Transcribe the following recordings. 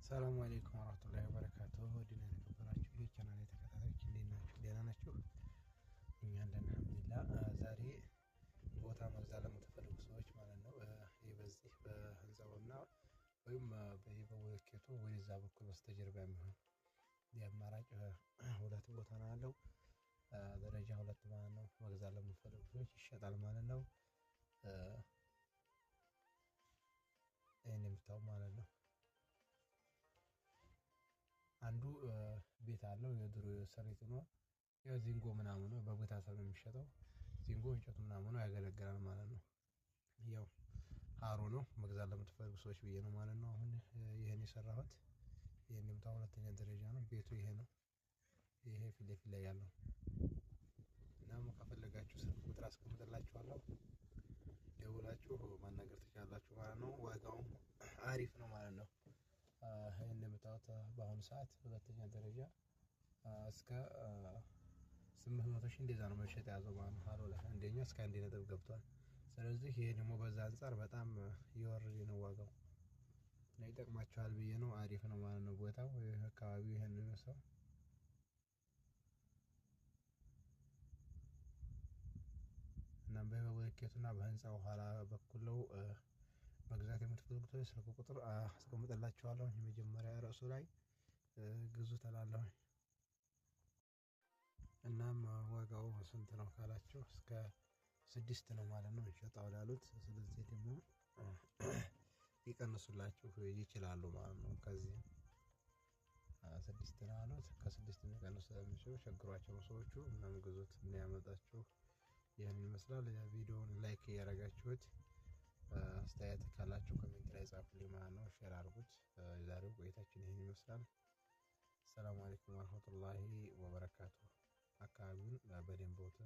ሰላም አለይኩም ወራህመቱላሂ ወበረካቱሁ። ወዲና የተከበራችሁ የቻናሌ ተከታታዮች እንዴት ናችሁ? ደህና ናችሁ? እኛ አለን አልሐምዱሊላህ። ዛሬ ቦታ መግዛት ለምትፈልጉ ሰዎች ማለት ነው ይህ በዚህ በህንፃውና ወይም በወኬቱ ወደዛ በኩል በስተጀርባ የሚሆን የአማራጭ ሁለት ቦታ ነው ያለው። ደረጃ ሁለት ማለት ነው። መግዛት ለምትፈልጉ ሰዎች ይሸጣል ማለት ነው። ይህን የምታው ማለት ነው። አንዱ ቤት አለው የድሮ ሰሬት ነው። ያው ዚንጎ ምናምን ነው በቦታ ሰው የሚሸጠው ዚንጎ እንጨቱ ምናምን ነው ያገለግላል ማለት ነው። ያው ሀሮ ነው መግዛት ለምትፈልጉ ሰዎች ብዬ ነው ማለት ነው። አሁን ይሄን የሰራሁት ይሄን የምታው ሁለተኛ ደረጃ ነው። ቤቱ ይሄ ነው። ይሄ ፊት ለፊት ላይ ያለው እናም ከፈለጋችሁ ስልክ ቁጥር አስቀምጥላችኋለሁ ደውላችሁ ማናገር ትችላላችሁ ማለት ነው። ዋጋውም አሪፍ ነው ማለት ነው። ይሄን እንደምታዩት በአሁኑ ሰዓት ሁለተኛ ደረጃ እስከ 800 ሺህ እንደዛ ነው መሸጥ ያዘው ማለት ነው። ሀሮ ላይ አንደኛ እስከ 1 ነጥብ ገብቷል። ስለዚህ ይሄ ደግሞ በዛ አንፃር በጣም የወረደ ነው ዋጋው እና ይጠቅማችኋል ብዬ ነው። አሪፍ ነው ማለት ነው። ቦታው አካባቢው ይሄን ነው ሰው እና በወኬቱና በህንፃው ኋላ በኩል ነው። መግዛት የምትፈልጉት ስልክ ቁጥር አስቀምጥላችኋለሁ የመጀመሪያ ርዕሱ ላይ ግዙ ተላለሁ። እናም ዋጋው ስንት ነው ካላችሁ እስከ 6 ነው ማለት ነው እንሸጣው ላሉት። ስለዚህ ደግሞ ይቀንሱላችሁ ይችላሉ ማለት ነው። ከዚህ 6 ነው አሉት። ከ6 የሚቀንሱ ስለሚችሉ ቸግሯቸው ሰዎቹ እናም ግዙት የሚያመጣችሁ ይህን ይመስላል። ቪዲዮውን like እያደረጋችሁት አስተያየት ካላችሁ comment ላይ ጻፉልኝ ማለት ነው። share አድርጉት። የዛሬው ቆይታችን ይህን ይመስላል። ሰላም አለይኩም ወራህመቱላሂ ወበረካቱ። አካባቢውን በደንብ ቦታ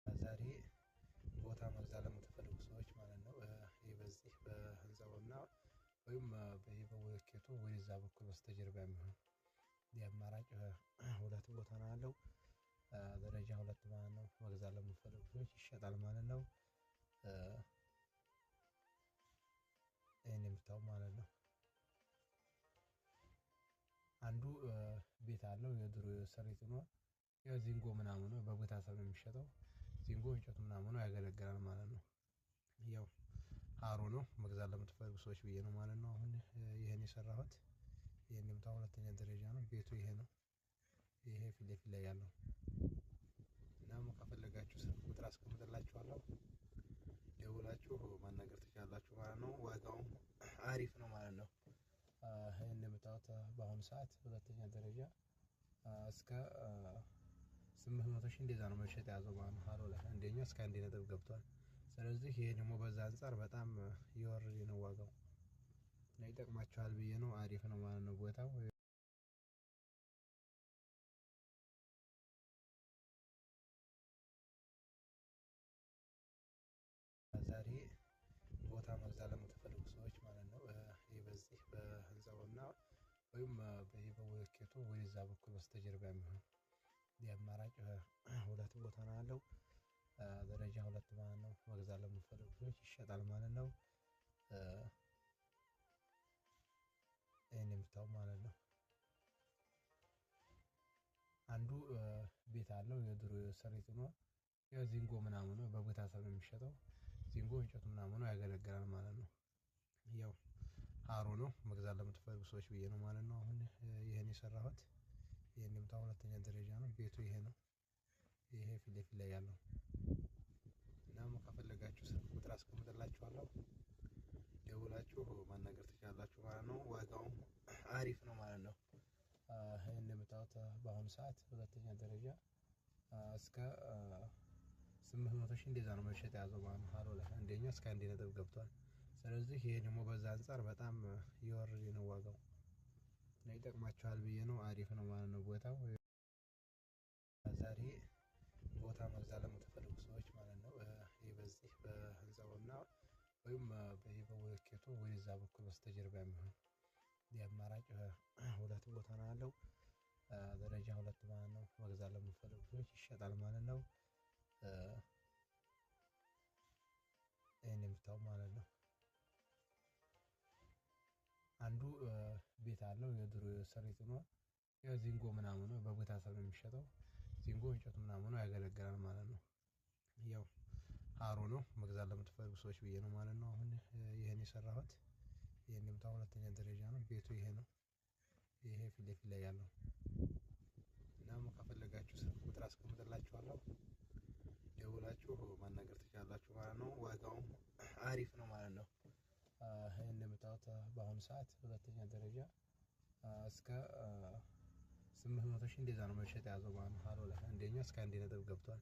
ዛሬ ቦታ መግዛት ለምትፈልጉ ሰዎች ማለት ነው። ይህ በዚህ በህንፃውና ወይም በወኬቱ ወደዛ በኩል በስተጀርባ የሚሆን የአማራጭ ሁለት ቦታ ነው ያለው። ደረጃ ሁለት ማለት ነው። መግዛት ለምትፈልጉ ሰዎች ይሸጣል ማለት ነው። ይሄን የምታው ማለት ነው። አንዱ ቤት አለው የድሮ ሰሬት ነው። ያው ዚንጎ ምናምን ነው በቦታ ሰው የሚሸጠው ዚንጎ እንጨቱ ምናምን ነው ያገለግላል ማለት ነው። ያው ሀሮ ነው መግዛት ለምትፈልጉ ሰዎች ብዬ ነው ማለት ነው። አሁን ይሄን የሰራሁት ይሄን የምታው ሁለተኛ ደረጃ ነው። ቤቱ ይሄ ነው። ይሄ ፊት ለፊት ላይ ያለው እናም ከፈለጋችሁ ስልክ ቁጥር አስቀምጥላችኋለሁ ደውላችሁ ማናገር ትችላላችሁ ማለት ነው። ዋጋውም አሪፍ ነው ማለት ነው። ይሄን እንደምታዩት በአሁኑ ሰዓት ሁለተኛ ደረጃ እስከ 800 ሺህ እንደዛ ነው መሸጥ ያዘው ማለት ነው። ሀሮ ላይ አንደኛ እስከ 1 ነጥብ ገብቷል። ስለዚህ ይሄ ደግሞ በዛ አንፃር በጣም የወረደ ነው ዋጋው እና ይጠቅማችኋል ብዬ ነው። አሪፍ ነው ማለት ነው ቦታው። ዛሬ ቦታ መግዛት ለምትፈልጉ ሰዎች ማለት ነው። ይህ በዚህ በህንፃውና ወይም በወኬቱ ወደዛ በኩል በስተጀርባ የሚሆን የአማራጭ ሁለት ቦታ ነው ያለው። ደረጃ ሁለት ማለት ነው። መግዛት ለምትፈልጉ ሰዎች ይሸጣል ማለት ነው። ይሄን የምታው ማለት ነው። አንዱ ቤት አለው። የድሮ ስሪት ነው። ያው ዚንጎ ምናምኑ በቦታ ሰብ ነው የሚሸጠው። ዚንጎ እንጨቱ ምናምኑ ያገለግላል ማለት ነው። ያው ሀሮ ነው፣ መግዛት ለምትፈልጉ ሰዎች ብዬ ነው ማለት ነው። አሁን ይሄን የሰራሁት ይሄን የምታው ሁለተኛ ደረጃ ነው። ቤቱ ይሄ ነው። ይሄ ፊት ለፊት ላይ ያለው። እናም ከፈለጋችሁ ስልክ ቁጥር አስቀምጥላችኋለሁ፣ ደውላችሁ ማናገር ትችላላችሁ ማለት ነው። ዋጋውም አሪፍ ነው ማለት ነው። ይሄን እንደምታዩት በአሁኑ ሰዓት ሁለተኛ ደረጃ እስከ 800 ሺህ እንደዛ ነው መሸጥ የያዘው ማለት ነው። ሀሮ ላይ አንደኛ እስከ 1 ነጥብ ገብቷል። ስለዚህ ይሄ ደግሞ በዛ አንፃር በጣም የወረደ ነው ዋጋው። እና ይጠቅማችኋል ብዬ ነው። አሪፍ ነው ማለት ነው ቦታው። ዛሬ ቦታ መግዛት ለምትፈልጉ ሰዎች ማለት ነው። ይሄ በዚህ በህንፃውና ወይም በዚህ በብሎኬቱ ወደዛ በኩል በስተጀርባ የሚሆን የአማራጭ ሁለት ቦታ ነው ያለው። ደረጃ ሁለት ማለት ነው። መግዛት ለምትፈልጉ ሰዎች ይሸጣል ማለት ነው። ይሄን የምታው ማለት ነው። አንዱ ቤት አለው። የድሮ ስሪት ነው። ያው ዚንጎ ምናምኑ በቦታ ሰብ ነው የሚሸጠው። ዚንጎ እንጨቱ ምናምኑ ያገለግላል ማለት ነው። ያው ሀሮ ነው፣ መግዛት ለምትፈልጉ ሰዎች ብዬ ነው ማለት ነው። አሁን ይሄን የሰራሁት ይሄን የምታው ሁለተኛ ደረጃ ነው። ቤቱ ይሄ ነው። ይሄ ፊት ለፊት ላይ ያለው። እናም ከፈለጋችሁ ስልክ ቁጥር አስቀምጥላችኋለሁ፣ ደውላችሁ ማናገር ትችላላችሁ ማለት ነው። ዋጋውም አሪፍ ነው ማለት ነው። ይሄን እንደምታዩት በአሁኑ ሰዓት ሁለተኛ ደረጃ እስከ 800 ሺህ እንደዛ ነው መሸጥ የያዘው ማለት ነው። ሀሮ ላይ አንደኛ እስከ 1 ነጥብ ገብቷል።